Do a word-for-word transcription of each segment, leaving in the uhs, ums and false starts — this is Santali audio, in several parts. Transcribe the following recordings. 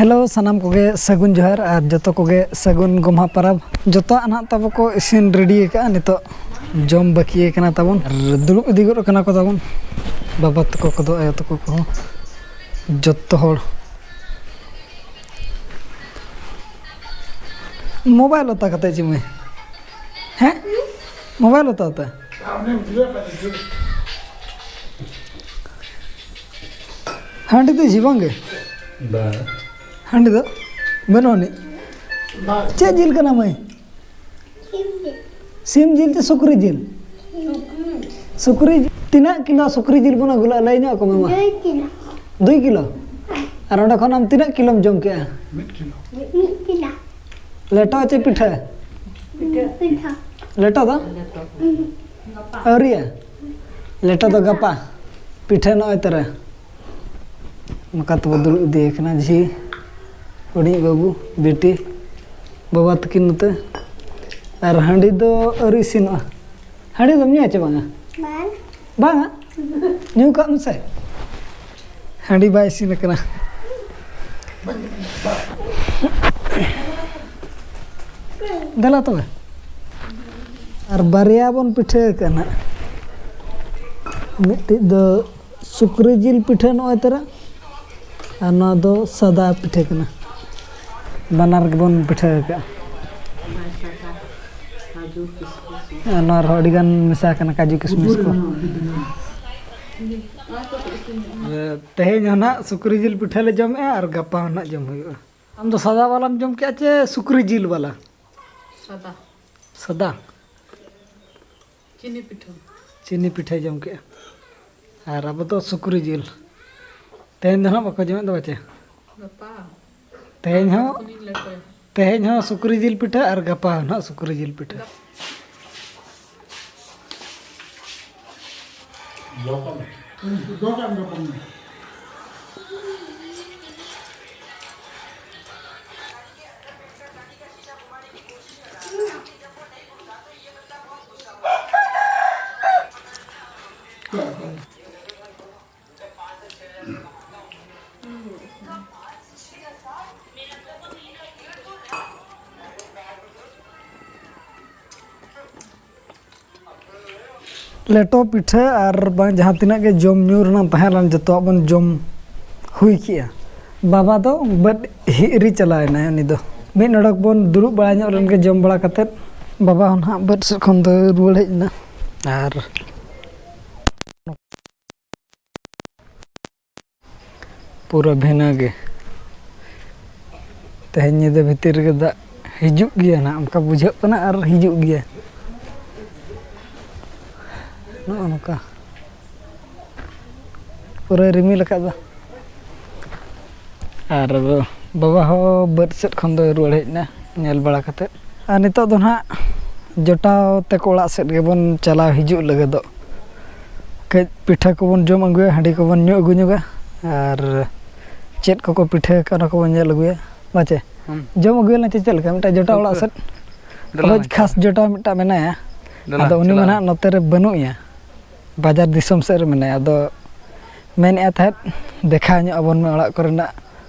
ᱦᱮᱞᱳ, ᱥᱟᱱᱟᱢ ᱠᱚᱜᱮ ᱥᱟᱹᱜᱩᱱ ᱡᱚᱦᱟᱨ ᱟᱨ ᱡᱚᱛᱚ ᱠᱚᱜᱮ ᱥᱟᱹᱜᱩᱱ ᱜᱚᱢᱦᱟ ᱯᱟᱨᱟᱵᱽ᱾ ᱡᱚᱛᱚᱣᱟᱜ ᱱᱟᱦᱟᱜ ᱛᱟᱵᱚ ᱠᱚ ᱤᱥᱤᱱ ᱨᱮᱰᱤ ᱟᱠᱟᱫᱼᱟ, ᱱᱤᱛᱚᱜ ᱡᱚᱢ ᱵᱟᱹᱠᱤ ᱟᱠᱟᱱᱟ ᱛᱟᱵᱚᱱ ᱟᱨ ᱫᱩᱲᱩᱵ ᱤᱫᱤ ᱜᱚᱫ ᱟᱠᱟᱱᱟ ᱠᱚ ᱛᱟᱵᱚᱱ ᱵᱟᱵᱟ ᱛᱟᱠᱚ ᱠᱚᱫᱚ, ᱟᱭᱳ ᱛᱟᱠᱚ ᱠᱚᱦᱚᱸ, ᱡᱚᱛᱚ ᱦᱚᱲ᱾ ᱢᱳᱵᱟᱭᱤᱞ ᱚᱛᱟ ᱠᱟᱛᱮ ᱪᱮᱫ ᱢᱮ? ᱦᱮᱸ, ᱢᱳᱵᱟᱭᱤᱞ ᱚᱛᱟ ᱚᱛᱟ᱾ ᱦᱟᱺᱰᱤ ᱫᱚ ᱡᱤᱵᱚᱱ ᱜᱮ? ᱵᱟᱝ᱾ ᱦᱟᱺᱰᱤ ᱫᱚ ᱵᱟᱹᱱᱩᱜ ᱟᱹᱱᱤᱡ᱾ ᱪᱮᱫ ᱡᱤᱞ ᱠᱟᱱᱟ ᱢᱟᱹᱭ? ᱥᱤᱢ ᱡᱤᱞ ᱥᱮ ᱥᱩᱠᱨᱤ ᱡᱤᱞ? ᱥᱩᱠᱨᱤ᱾ ᱛᱤᱱᱟᱹᱜ ᱠᱤᱞᱳ ᱥᱩᱠᱨᱤ ᱡᱤᱞ ᱵᱚᱱ ᱟᱹᱜᱩ ᱞᱮᱫᱼᱟ, ᱞᱟᱹᱭ ᱧᱚᱜ ᱟᱠᱚ ᱢᱮ ᱢᱟ᱾ ᱫᱩᱭ ᱠᱤᱞᱳ᱾ ᱫᱩᱭ ᱠᱤᱞᱳ? ᱟᱨ ᱚᱸᱰᱮ ᱠᱷᱚᱱ ᱟᱢ ᱛᱤᱱᱟᱹᱜ ᱠᱤᱞᱳᱢ ᱡᱚᱢ ᱠᱮᱜᱼᱟ? ᱢᱤᱫ ᱠᱤᱞᱳ᱾ ᱞᱮᱴᱚ ᱪᱮ ᱯᱤᱴᱷᱟᱹ? ᱯᱤᱴᱷᱟᱹ᱾ ᱞᱮᱴᱚ ᱫᱚ? ᱟᱹᱣᱨᱤᱭᱟ? ᱞᱮᱴᱚ ᱫᱚ ᱜᱟᱯᱟ᱾ ᱯᱤᱴᱷᱟᱹ ᱱᱚᱜᱼᱚᱭ ᱛᱚᱨᱟ᱾ ᱱᱚᱝᱠᱟ ᱛᱮᱵᱚ ᱫᱩᱲᱩᱵ ᱤᱫᱤ ᱟᱠᱟᱱᱟ, ᱡᱷᱤ ᱦᱩᱰᱤᱧ ᱵᱟᱹᱵᱩ, ᱵᱤᱴᱤ, ᱵᱟᱵᱟ ᱛᱟᱹᱠᱤᱱ ᱱᱚᱛᱮ᱾ ᱟᱨ ᱦᱟᱺᱰᱤ ᱫᱚ ᱟᱹᱣᱨᱤ ᱤᱥᱤᱱᱚᱜᱼᱟ᱾ ᱦᱟᱺᱰᱤ ᱫᱚᱢ ᱧᱩᱭᱟ ᱪᱮ ᱵᱟᱝᱟ? ᱵᱟᱝ᱾ ᱵᱟᱝᱟ? ᱧᱩ ᱠᱟᱜ ᱢᱮᱥᱮ᱾ ᱦᱟᱺᱰᱤ ᱵᱟᱭ ᱤᱥᱤᱱ ᱟᱠᱟᱱᱟ᱾ ᱫᱮᱞᱟ ᱛᱚᱵᱮ᱾ ᱟᱨ ᱵᱟᱨᱭᱟ ᱵᱚᱱ ᱯᱤᱴᱷᱟᱹ ᱟᱠᱟᱫᱼᱟ ᱱᱟᱜ᱾ ᱢᱤᱫᱴᱤᱡ ᱫᱚ ᱥᱩᱠᱨᱤ ᱡᱤᱞ ᱯᱤᱴᱷᱟᱹ ᱱᱚᱜᱼᱚᱭ ᱛᱚᱨᱟ, ᱟᱨ ᱱᱚᱣᱟ ᱫᱚ ᱥᱟᱫᱟ ᱯᱤᱴᱷᱟᱹ ᱠᱟᱱᱟ᱾ ᱵᱟᱱᱟᱨ ᱜᱮᱵᱚᱱ ᱯᱤᱴᱷᱟᱹ ᱟᱠᱟᱫᱼᱟ᱾ ᱟᱨ ᱱᱚᱣᱟ ᱨᱮᱦᱚᱸ ᱟᱹᱰᱤᱜᱟᱱ ᱢᱮᱥᱟ ᱟᱠᱟᱱᱟ, ᱠᱟᱡᱩ ᱠᱤᱥᱢᱤᱥ ᱠᱚ᱾ ᱛᱮᱦᱮᱧ ᱦᱚᱸ ᱱᱟᱜ ᱥᱩᱠᱨᱤ ᱡᱤᱞ ᱯᱤᱴᱷᱟᱹ ᱞᱮ ᱡᱚᱢᱮᱜᱼᱟ ᱟᱨ ᱜᱟᱯᱟ ᱦᱚᱸ ᱱᱟᱜ ᱡᱚᱢ ᱦᱩᱭᱩᱜᱼᱟ᱾ ᱟᱢ ᱫᱚ ᱥᱟᱫᱟ ᱵᱟᱞᱟᱢ ᱡᱚᱢ ᱠᱮᱜᱼᱟ ᱪᱮ ᱥᱩᱠᱨᱤ ᱡᱤᱞ ᱵᱟᱞᱟ? ᱥᱟᱫᱟ᱾ ᱥᱟᱫᱟ᱾ ᱪᱤᱱᱤ ᱯᱤᱴᱷᱟᱹ᱾ ᱪᱤᱱᱤ ᱯᱤᱴᱷᱟᱹᱭ ᱡᱚᱢ ᱠᱮᱜᱼᱟ᱾ ᱟᱨ ᱟᱵᱚ ᱫᱚ ᱥᱩᱠᱨᱤ ᱡᱤᱞ᱾ ᱛᱮᱦᱮᱧ ᱫᱚ ᱱᱟᱜ ᱵᱟᱠᱚ ᱡᱚᱢᱮᱫ ᱫᱚ ᱵᱟᱪᱮ? ᱜᱟᱯᱟ᱾ ᱛᱮᱦᱮᱧ ᱦᱚᱸ, ᱠᱷᱚᱱᱤᱧ ᱞᱮᱴᱚᱭᱟ᱾ ᱛᱮᱦᱮᱧ ᱦᱚᱸ ᱥᱩᱠᱨᱤ ᱡᱤᱞ ᱯᱤᱴᱷᱟᱹ ᱟᱨ ᱜᱟᱯᱟ ᱦᱚᱸ ᱱᱟᱜ ᱥᱩᱠᱨᱤ ᱡᱤᱞ ᱯᱤᱴᱷᱟᱹ᱾ ᱞᱮᱴᱚ ᱯᱤᱴᱷᱟᱹ ᱟᱨ ᱵᱟᱝ ᱡᱟᱦᱟᱸ ᱛᱤᱱᱟᱹᱜ ᱜᱮ ᱡᱚᱢ ᱧᱩ ᱨᱮᱱᱟᱜ ᱛᱟᱦᱮᱸ ᱞᱮᱱ, ᱡᱚᱛᱚᱣᱟᱜ ᱵᱚᱱ ᱡᱚᱢ ᱦᱩᱭ ᱠᱮᱜᱼᱟ᱾ ᱵᱟᱵᱟ ᱫᱚ ᱵᱟᱹᱫ ᱦᱤᱨᱤ ᱪᱟᱞᱟᱣ ᱮᱱᱟᱭ᱾ ᱩᱱᱤ ᱫᱚ ᱢᱤᱫ ᱱᱚᱰᱚᱠ ᱵᱚᱱ ᱫᱩᱲᱩᱵ ᱵᱟᱲᱟ ᱧᱚᱜ ᱞᱮᱱ ᱜᱮ ᱡᱚᱢ ᱵᱟᱲᱟ ᱠᱟᱛᱮᱫ, ᱵᱟᱵᱟ ᱦᱚᱸ ᱱᱟᱦᱟᱜ ᱵᱟᱹᱫ ᱥᱮᱫ ᱠᱷᱚᱱ ᱫᱚ ᱨᱩᱣᱟᱹᱲ ᱦᱮᱡ ᱮᱱᱟ᱾ ᱟᱨ ᱯᱩᱨᱟᱹ ᱵᱷᱤᱱᱟᱹ ᱜᱮ᱾ ᱛᱮᱦᱮᱧ ᱧᱤᱫᱟᱹ ᱵᱷᱤᱛᱤᱨ ᱨᱮᱜᱮ ᱫᱟᱜ ᱦᱤᱡᱩᱜ ᱜᱮᱭᱟ ᱱᱟᱦᱟᱜ, ᱚᱱᱠᱟ ᱵᱩᱡᱷᱟᱹᱜ ᱠᱟᱱᱟ, ᱟᱨ ᱦᱤᱡᱩᱜ ᱜᱮᱭᱟ᱾ ᱱᱚᱜᱼᱚ ᱱᱚᱝᱠᱟ ᱯᱩᱨᱟᱹ ᱨᱤᱢᱤᱞ ᱟᱠᱟᱫ ᱫᱚ᱾ ᱟᱨ ᱵᱟᱵᱟ ᱦᱚᱸ ᱵᱟᱹᱫ ᱥᱮᱫ ᱠᱷᱚᱱ ᱫᱚᱭ ᱨᱩᱣᱟᱹᱲ ᱦᱮᱡ ᱮᱱᱟ ᱧᱮᱞ ᱵᱟᱲᱟ ᱠᱟᱛᱮᱫ᱾ ᱟᱨ ᱱᱤᱛᱚᱜ ᱫᱚ ᱱᱟᱦᱟᱜ ᱡᱚᱴᱟᱣ ᱛᱮᱠᱚ ᱚᱲᱟᱜ ᱥᱮᱫ ᱜᱮᱵᱚᱱ ᱪᱟᱞᱟᱣ ᱦᱤᱡᱩᱜ ᱞᱟᱹᱜᱤᱫᱚᱜ᱾ ᱠᱟᱹᱡ ᱯᱤᱴᱷᱟᱹ ᱠᱚᱵᱚᱱ ᱡᱚᱢ ᱟᱹᱜᱩᱭᱟ, ᱦᱟᱺᱰᱤ ᱠᱚᱵᱚᱱ ᱧᱩ ᱟᱹᱜᱩ ᱧᱚᱜᱟ, ᱟᱨ ᱪᱮᱫ ᱠᱚᱠᱚ ᱯᱤᱴᱷᱟᱹ ᱟᱠᱟᱫ, ᱚᱱᱟ ᱠᱚᱵᱚᱱ ᱧᱮᱞ ᱟᱹᱜᱩᱭᱟ᱾ ᱵᱟᱪᱮ? ᱦᱩᱸ᱾ ᱡᱚᱢ ᱟᱹᱜᱩᱭᱟᱞᱟᱝ ᱪᱮ ᱪᱮᱫ ᱞᱮᱠᱟ? ᱢᱤᱫᱴᱟᱝ ᱡᱚᱴᱟᱣ ᱚᱲᱟᱜ ᱥᱮᱫ᱾ ᱫᱮᱞᱟ ᱦᱳᱭ, ᱞᱟᱝ ᱠᱷᱟᱥ ᱪᱟᱞᱟᱜᱼᱟ᱾ ᱡᱚᱴᱟᱣ ᱢᱤᱫᱴᱟᱝ ᱢᱮᱱᱟᱭᱟ᱾ ᱫᱮᱞᱟ ᱟᱫᱚ ᱩᱱᱤ ᱢᱟ ᱪᱟᱞᱟᱜᱼᱟ᱾ ᱱᱟᱦᱟᱜ ᱱᱚᱛᱮ ᱨᱮ ᱵᱟᱹᱱᱩᱜ ᱮᱭᱟ, ᱵᱟᱡᱟᱨ ᱫᱤᱥᱚᱢ ᱥᱮᱫ ᱨᱮ ᱢᱮᱱᱟᱭᱟ᱾ ᱟᱫᱚ ᱢᱮᱱᱮᱫᱼᱟ ᱛᱟᱦᱮᱸᱫ, ᱫᱮᱠᱷᱟᱣ ᱧᱚᱜ ᱟᱵᱚᱱ ᱢᱮ ᱚᱲᱟᱜ ᱠᱚᱨᱮᱱᱟᱜ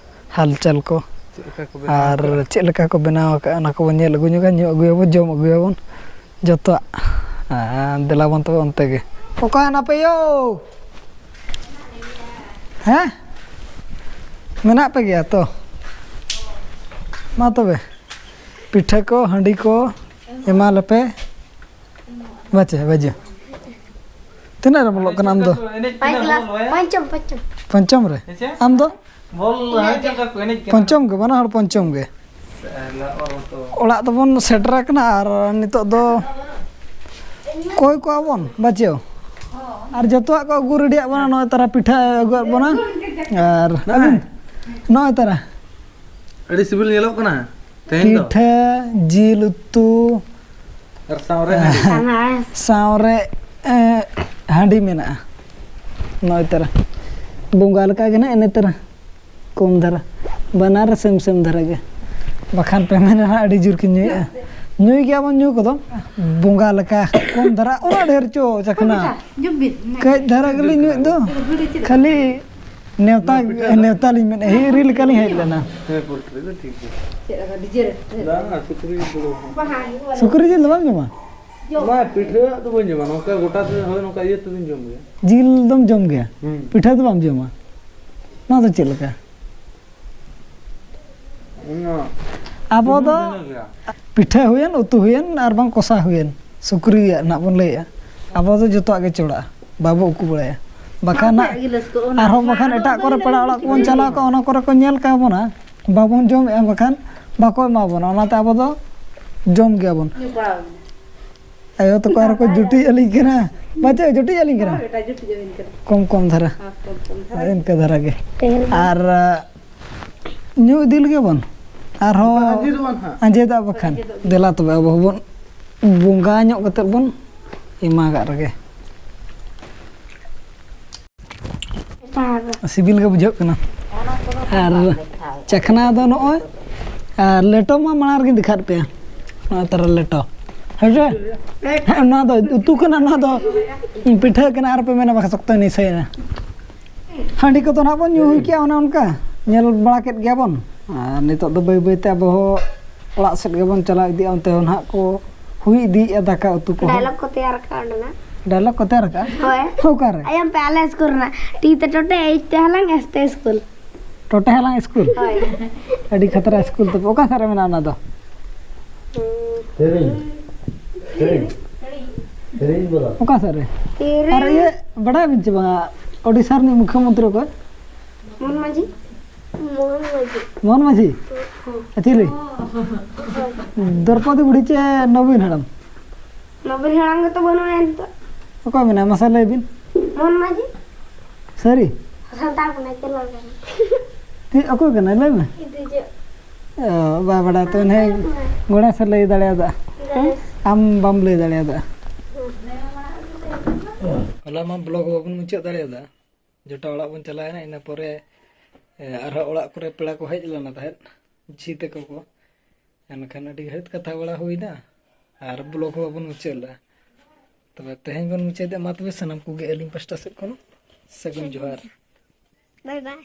ᱦᱟᱞᱪᱟᱞ ᱠᱚ᱾ ᱪᱮᱫ ᱞᱮᱠᱟ ᱠᱚ ᱵᱮᱱᱟᱣ ᱟᱨ ᱟᱠᱟᱫᱼᱟ? ᱪᱮᱫ ᱞᱮᱠᱟ ᱠᱚ ᱵᱮᱱᱟᱣ ᱟᱠᱟᱫᱼᱟ, ᱚᱱᱟ ᱠᱚᱵᱚᱱ ᱧᱮᱞ ᱟᱹᱜᱩ ᱧᱚᱜᱟ, ᱧᱩ ᱟᱹᱜᱩᱭᱟᱵᱚᱱ, ᱡᱚᱢ ᱟᱹᱜᱩᱭᱟᱵᱚᱱ ᱡᱚᱛᱚᱣᱟᱜ᱾ ᱟᱨ ᱫᱮᱞᱟ ᱵᱚᱱ ᱛᱚᱵᱮ ᱚᱱᱛᱮ ᱜᱮ᱾ ᱚᱠᱟᱭᱮᱱᱟ ᱯᱮ ᱭᱳ? ᱦᱮᱸ? ᱢᱮᱱᱟᱜ ᱯᱮ ᱜᱮᱭᱟ ᱛᱚ? ᱢᱟ ᱛᱚᱵᱮ, ᱯᱤᱴᱷᱟᱹ ᱠᱚ, ᱦᱟᱺᱰᱤ ᱠᱚ ᱮᱢᱟ ᱞᱮᱯᱮ᱾ ᱵᱟᱪᱮ, ᱵᱟᱡᱮ᱾ ᱛᱤᱱᱟᱹᱜ ᱨᱮᱢ ᱚᱞᱚᱜ ᱠᱟᱱᱟ ᱟᱢ ᱫᱚ? ᱯᱟᱸᱪ ᱠᱞᱟᱥ, ᱯᱚᱧᱪᱚᱢ, ᱯᱚᱧᱪᱚᱢ᱾ ᱯᱚᱧᱪᱚᱢ ᱨᱮ? ᱟᱢ ᱫᱚ? ᱵᱚᱞ ᱦᱟᱱᱮ ᱪᱮᱫ ᱞᱮᱠᱟ ᱠᱚ ᱮᱱᱮᱡ ᱠᱟᱱᱟ᱾ ᱯᱚᱧᱪᱚᱢ ᱜᱮ, ᱵᱟᱱᱟ ᱦᱚᱲ ᱯᱚᱧᱪᱚᱢ ᱜᱮ᱾ ᱥᱟᱞᱟ ᱚᱨ ᱦᱚᱸᱛᱚ᱾ ᱚᱲᱟᱜ ᱫᱚᱵᱚᱱ ᱥᱮᱴᱮᱨ ᱟᱠᱟᱱᱟ ᱟᱨ ᱱᱤᱛᱚᱜ ᱫᱚ ᱠᱚᱭ ᱠᱚᱣᱟ ᱵᱚᱱ ᱵᱟᱪᱮᱣ᱾ ᱟᱨ ᱡᱚᱛᱚᱣᱟᱜ ᱠᱚ ᱟᱹᱜᱩ ᱨᱮᱰᱤᱭᱟᱜ ᱵᱚᱱᱟ, ᱱᱚᱜᱼᱚᱭ ᱛᱟᱨᱟ ᱯᱤᱴᱷᱟᱹ ᱟᱹᱜᱩᱣᱟᱜ ᱵᱚᱱᱟ᱾ ᱟᱨ ᱱᱚᱜᱼᱚᱭ ᱛᱟᱨᱟ᱾ ᱟᱹᱰᱤ ᱥᱤᱵᱤᱞ ᱧᱮᱞᱚᱜ ᱠᱟᱱᱟ᱾ ᱛᱮᱦᱮᱧ ᱫᱚ? ᱯᱤᱴᱷᱟᱹ, ᱡᱤᱞ ᱩᱛᱩ, ᱟᱨ ᱥᱟᱶᱨᱮ ᱦᱟᱺᱰᱤ᱾ ᱥᱟᱶᱨᱮ, ᱮ, ᱦᱟᱺᱰᱤ ᱢᱮᱱᱟᱜᱼᱟ᱾ ᱱᱚᱜᱼᱚᱭ ᱛᱟᱨᱟ᱾ ᱵᱚᱸᱜᱟ ᱞᱮᱠᱟ ᱜᱮ ᱱᱟᱜ ᱤᱱᱟᱹ ᱛᱟᱨᱟ᱾ ᱠᱚᱢ ᱫᱷᱟᱨᱟ᱾ ᱵᱟᱱᱟᱨ ᱨᱮ ᱥᱮᱢ ᱥᱮᱢ ᱫᱷᱟᱨᱟ ᱜᱮ᱾ ᱵᱟᱠᱷᱟᱱ ᱯᱮ ᱢᱮᱱᱟ ᱱᱟᱜ ᱟᱹᱰᱤ ᱡᱳᱨ ᱠᱤᱱ ᱧᱩᱭᱮᱫᱼᱟ᱾ ᱧᱩᱭ ᱜᱮᱭᱟᱵᱚᱱ ᱧᱩ ᱠᱚᱫᱚ᱾ ᱵᱚᱸᱜᱟ ᱞᱮᱠᱟ᱾ ᱠᱚᱢ ᱫᱷᱟᱨᱟ, ᱩᱱᱟᱹᱜ ᱰᱷᱮᱨ ᱪᱚ ᱪᱟᱠᱷᱱᱟ᱾ ᱠᱟᱹᱡ ᱫᱷᱟᱨᱟ ᱜᱮᱞᱤᱧ ᱧᱩᱭᱮᱫ ᱫᱚ᱾ ᱠᱷᱟᱹᱞᱤ ᱱᱮᱣᱛᱟ, ᱱᱚᱣᱟ ᱯᱤᱴᱷᱟᱹ ᱨᱮ ᱱᱮᱣᱛᱟ ᱞᱤᱧ ᱢᱮᱱᱮᱫᱼᱟ, ᱦᱤᱨᱤ ᱞᱮᱠᱟᱞᱤᱧ ᱦᱮᱡ ᱞᱮᱱᱟ᱾ ᱦᱮᱸ, ᱯᱳᱞᱴᱨᱤ ᱫᱚ ᱴᱷᱤᱠ ᱜᱮᱭᱟ᱾ ᱵᱟᱝ, ᱥᱩᱠᱨᱤ ᱡᱤᱞ ᱫᱚ ᱵᱟᱝ᱾ ᱥᱩᱠᱨᱤ ᱡᱤᱞ ᱫᱚ ᱵᱟᱢ ᱡᱚᱢᱟ? ᱵᱟᱝ, ᱯᱤᱴᱷᱟᱹ ᱫᱚ ᱵᱟᱹᱧ ᱡᱚᱢᱟ, ᱱᱚᱝᱠᱟ ᱜᱚᱴᱟ ᱛᱮ, ᱦᱳᱭ, ᱱᱚᱝᱠᱟ ᱤᱭᱟᱹ ᱛᱮᱫᱚᱧ ᱡᱚᱢ ᱜᱮᱭᱟ᱾ ᱡᱤᱞ ᱫᱚᱢ ᱡᱚᱢ ᱜᱮᱭᱟ? ᱦᱩᱸ᱾ ᱯᱤᱴᱷᱟᱹ ᱫᱚ ᱵᱟᱢ ᱡᱚᱢᱟ? ᱱᱚᱣᱟ ᱫᱚ ᱪᱮᱫ ᱞᱮᱠᱟ? ᱤᱧ ᱦᱚᱸ ᱟᱵᱚ ᱫᱚ ᱵᱷᱤᱱᱟᱹ ᱜᱮᱭᱟ᱾ ᱯᱤᱴᱷᱟᱹ ᱦᱩᱭᱮᱱ, ᱩᱛᱩ ᱦᱩᱭᱮᱱ, ᱟᱨ ᱵᱟᱝ ᱠᱚᱥᱟ ᱦᱩᱭᱮᱱ, ᱥᱩᱠᱨᱤᱭᱟᱜ ᱱᱟᱜ ᱵᱚᱱ ᱞᱟᱹᱭᱮᱜᱼᱟ, ᱟᱵᱚ ᱫᱚ ᱡᱚᱛᱚᱣᱟᱜ ᱜᱮ ᱪᱚᱲᱟᱜᱼᱟ, ᱵᱟᱵᱚ ᱩᱠᱩ ᱵᱟᱲᱟᱭᱟ᱾ ᱵᱟᱠᱷᱟᱱ ᱱᱟᱜ ᱟᱨᱦᱚᱸ ᱵᱟᱠᱷᱟᱱ ᱮᱴᱟᱜ ᱠᱚᱨᱮ ᱯᱮᱲᱟ ᱚᱲᱟᱜ ᱠᱚᱵᱚᱱ ᱪᱟᱞᱟᱣ ᱠᱚᱜᱼᱟ, ᱚᱱᱟ ᱠᱚᱨᱮ ᱠᱚ ᱧᱮᱞ ᱠᱟᱵᱚᱱᱟ, ᱵᱟᱵᱚᱱ ᱡᱚᱢᱮᱜᱼᱟ, ᱵᱟᱠᱷᱟᱱ ᱵᱟᱠᱚ ᱮᱢᱟ ᱵᱚᱱᱟ, ᱚᱱᱟᱛᱮ ᱟᱵᱚ ᱫᱚ ᱡᱚᱢ ᱜᱮᱭᱟᱵᱚᱱ᱾ ᱟᱭᱳ ᱛᱟᱠᱚ ᱟᱨᱦᱚᱸ ᱠᱚ ᱡᱩᱴᱤᱡ ᱟᱹᱞᱤᱧ ᱠᱟᱱᱟ᱾ ᱵᱟᱪᱚ, ᱡᱩᱴᱤᱡ ᱟᱹᱞᱤᱧ ᱠᱟᱱᱟ᱾ ᱦᱳᱭ, ᱵᱮᱴᱟ, ᱡᱩᱴᱤᱡ ᱟᱹᱞᱤᱧ ᱠᱟᱱᱟ᱾ ᱠᱚᱢ ᱠᱚᱢ ᱫᱷᱟᱨᱟ᱾ ᱦᱮᱸ, ᱠᱚᱢ ᱠᱚᱢ ᱫᱷᱟᱨᱟ᱾ ᱤᱱᱠᱟᱹ ᱫᱷᱟᱨᱟ ᱜᱮ᱾ ᱛᱮᱦᱮᱧ ᱫᱚ ᱟᱨ, ᱟ, ᱧᱩ ᱤᱫᱤ ᱞᱮᱜᱮ ᱵᱚᱱ᱾ ᱟᱨᱦᱚᱸ ᱟᱸᱡᱮᱫᱚᱜᱼᱟ ᱱᱟᱦᱟᱜ᱾ ᱟᱸᱡᱮᱫᱚᱜᱼᱟ ᱵᱟᱠᱷᱟᱱ᱾ ᱟᱸᱡᱮᱫᱚᱜ ᱜᱮ᱾ ᱫᱮᱞᱟ ᱛᱚᱵᱮ ᱟᱵᱚ ᱦᱚᱸᱵᱚᱱ ᱵᱚᱸᱜᱟ ᱧᱚᱜ ᱠᱟᱛᱮᱫ ᱵᱚᱱ ᱮᱢᱟᱜᱟᱜ ᱨᱮᱜᱮ᱾ ᱟᱨ ᱥᱤᱵᱤᱞ ᱜᱮ ᱵᱩᱡᱷᱟᱹᱜ ᱠᱟᱱᱟ᱾ ᱟᱨ ᱪᱟᱠᱷᱱᱟ ᱫᱚ ᱱᱚᱜᱼᱚᱭ, ᱟᱨ ᱞᱮᱴᱚ ᱢᱟ ᱢᱟᱲᱟᱝ ᱨᱮᱜᱮᱧ ᱫᱮᱠᱷᱟᱫ ᱯᱮᱭᱟ, ᱱᱚᱜᱼᱚᱭ ᱛᱟᱨᱟ ᱞᱮᱴᱚ, ᱦᱮᱸ ᱥᱮ? ᱦᱮᱸ, ᱱᱚᱣᱟ ᱫᱚ ᱩᱛᱩ ᱠᱟᱱᱟ, ᱱᱚᱣᱟ ᱫᱚ ᱯᱤᱴᱷᱟᱹ ᱠᱟᱱᱟ, ᱟᱨ ᱯᱮ ᱢᱮᱱᱟ ᱵᱟᱠᱷᱟᱱ ᱥᱚᱠᱛᱚ ᱱᱤᱥᱟᱹᱭᱮᱱᱟ᱾ ᱦᱟᱺᱰᱤ ᱠᱚᱫᱚ ᱱᱟᱦᱟᱜ ᱵᱚᱱ ᱧᱩ ᱦᱩᱭ ᱠᱮᱜᱼᱟ, ᱚᱱᱮ ᱚᱱᱠᱟ ᱧᱮᱞ ᱵᱟᱲᱟ ᱠᱮᱫ ᱜᱮᱭᱟ ᱵᱚᱱ᱾ ᱟᱨ ᱱᱤᱛᱚᱜ ᱫᱚ ᱵᱟᱹᱭ ᱵᱟᱹᱭ ᱛᱮ ᱟᱵᱚ ᱦᱚᱸ ᱚᱲᱟᱜ ᱥᱮᱫ ᱜᱮᱵᱚᱱ ᱪᱟᱞᱟᱣ ᱤᱫᱤᱜᱼᱟ, ᱚᱱᱛᱮ ᱦᱚᱸ ᱱᱟᱦᱟᱜ ᱠᱚ ᱦᱩᱭ ᱤᱫᱤᱭᱮᱫᱼᱟ ᱫᱟᱠᱟ ᱩᱛᱩ ᱠᱚᱦᱚᱸ᱾ ᱰᱟᱭᱞᱚᱜ ᱠᱚ ᱛᱮᱭᱟᱨ ᱠᱟᱜᱼᱟ ᱚᱸᱰᱮᱱᱟᱜ᱾ ᱰᱟᱭᱞᱚᱜ ᱠᱚ ᱛᱮᱭᱟᱨ ᱠᱟᱜᱼᱟ? ᱦᱳᱭ᱾ ᱚᱠᱟᱨᱮ? ᱟᱭᱟᱢ ᱯᱮ ᱟᱞᱮ ᱥᱠᱩᱞ ᱨᱮᱱᱟᱜ, ᱴᱤ ᱛᱮ ᱴᱚᱴᱮ, ᱮᱭᱤᱪ ᱛᱮ ᱦᱟᱞᱟᱝ, ᱮᱥ ᱛᱮ ᱥᱠᱩᱞ᱾ ᱴᱚᱴᱮ ᱦᱟᱞᱟᱝ ᱥᱠᱩᱞ? ᱦᱳᱭ᱾ ᱟᱹᱰᱤ ᱠᱷᱟᱛᱨᱟ ᱥᱠᱩᱞ ᱛᱚᱵᱮ᱾ ᱚᱠᱟ ᱥᱮᱫ ᱨᱮ ᱢᱮᱱᱟᱜᱼᱟ ᱚᱱᱟ ᱫᱚ? ᱦᱩᱸ᱾ ᱥᱮᱨᱮᱧ, ᱥᱮᱨᱮᱧ, ᱥᱮᱨᱮᱧ ᱵᱚᱞᱚ᱾ ᱚᱠᱟ ᱥᱮᱫ ᱨᱮ? ᱥᱮᱨᱮᱧ᱾ ᱟᱨ ᱤᱭᱟᱹ, ᱵᱟᱰᱟᱭ ᱵᱤᱱ ᱪᱮ ᱵᱟᱝᱟ, ᱳᱰᱤᱥᱟ ᱨᱤᱱᱤᱡ ᱢᱩᱠᱷᱭᱚᱢᱚᱱᱛᱨᱤ ᱚᱠᱚᱭ? ᱢᱳᱦᱚᱱ ᱢᱟᱹᱡᱷᱤ᱾ ᱢᱳᱦᱚᱱ ᱢᱟᱹᱡᱷᱤ᱾ ᱢᱳᱦᱚᱱ ᱢᱟᱹᱡᱷᱤ? ᱦᱮᱸ᱾ ᱟᱨ ᱪᱤᱞᱤ? ᱦᱳᱭ᱾ ᱫᱨᱚᱯᱚᱫᱤ ᱵᱩᱲᱦᱤ ᱪᱮ ᱱᱚᱵᱤᱱ ᱦᱟᱲᱟᱢ? ᱱᱚᱵᱤᱱ ᱦᱟᱲᱟᱢ ᱜᱮᱛᱚ ᱵᱟᱹᱱᱩᱜᱼᱟ ᱱᱤᱛᱚᱜ᱾ ᱚᱠᱚᱭ ᱢᱮᱱᱟᱭᱟ ᱢᱟᱥᱮ ᱞᱟᱹᱭ ᱵᱤᱱ? ᱢᱳᱦᱚᱱ ᱢᱟᱹᱡᱷᱤ᱾ ᱥᱟᱹᱨᱤ? ᱥᱟᱱᱛᱟᱲ ᱠᱟᱱᱟᱭ, ᱪᱮᱫ ᱞᱟᱹᱭ ᱠᱟᱱᱟ? ᱪᱮᱫ, ᱚᱠᱚᱭ ᱠᱟᱱᱟᱭ? ᱞᱟᱹᱭ ᱢᱮ᱾ ᱤᱫᱤ ᱡᱚ᱾ ᱚ, ᱵᱟᱭ ᱵᱟᱲᱟᱭᱟ ᱛᱚ, ᱦᱮᱸ, ᱜᱚᱲᱟ ᱥᱮ ᱞᱟᱹᱭ ᱫᱟᱲᱮᱭᱟᱫᱟ? ᱦᱮᱸ? ᱟᱢ ᱵᱟᱢ ᱞᱟᱹᱭ ᱫᱟᱲᱮᱭᱟᱫᱟ᱾ ᱦᱚᱞᱟ ᱢᱟ ᱵᱞᱚᱜ ᱵᱟᱵᱚᱱ ᱢᱩᱪᱟᱹᱫ ᱫᱟᱲᱮᱭᱟᱫᱟ᱾ ᱡᱚᱴᱟ ᱚᱲᱟᱜ ᱵᱚᱱ ᱪᱟᱞᱟᱣᱮᱱᱟ, ᱤᱱᱟᱹ ᱯᱚᱨᱮ, ᱮ, ᱟᱨᱦᱚᱸ ᱚᱲᱟᱜ ᱠᱚᱨᱮ ᱯᱮᱲᱟ ᱠᱚ ᱦᱮᱡ ᱞᱮᱱᱟ ᱛᱟᱦᱮᱸᱫ, ᱡᱷᱤ ᱛᱟᱠᱚ ᱠᱚ᱾ ᱮᱱᱠᱷᱟᱱ ᱟᱹᱰᱤ ᱜᱷᱟᱹᱲᱤᱡ ᱠᱟᱛᱷᱟ ᱵᱟᱲᱟ ᱦᱩᱭᱱᱟ ᱟᱨ ᱵᱞᱚᱜ ᱦᱚᱸ ᱵᱟᱵᱚᱱ ᱢᱩᱪᱟᱹᱫ ᱞᱮᱫᱟ᱾ ᱛᱚᱵᱮ ᱛᱮᱦᱮᱧ ᱵᱚᱱ ᱢᱩᱪᱟᱹᱫᱮᱫ, ᱢᱟ ᱛᱚᱵᱮ ᱥᱟᱱᱟᱢ ᱠᱚᱜᱮ ᱟᱹᱞᱤᱧ ᱯᱟᱥᱴᱟ ᱥᱮᱫ ᱠᱷᱚᱱ ᱥᱟᱹᱜᱩᱱ ᱡᱚᱦᱟᱨ᱾ ᱵᱟᱭ ᱵᱟᱭ᱾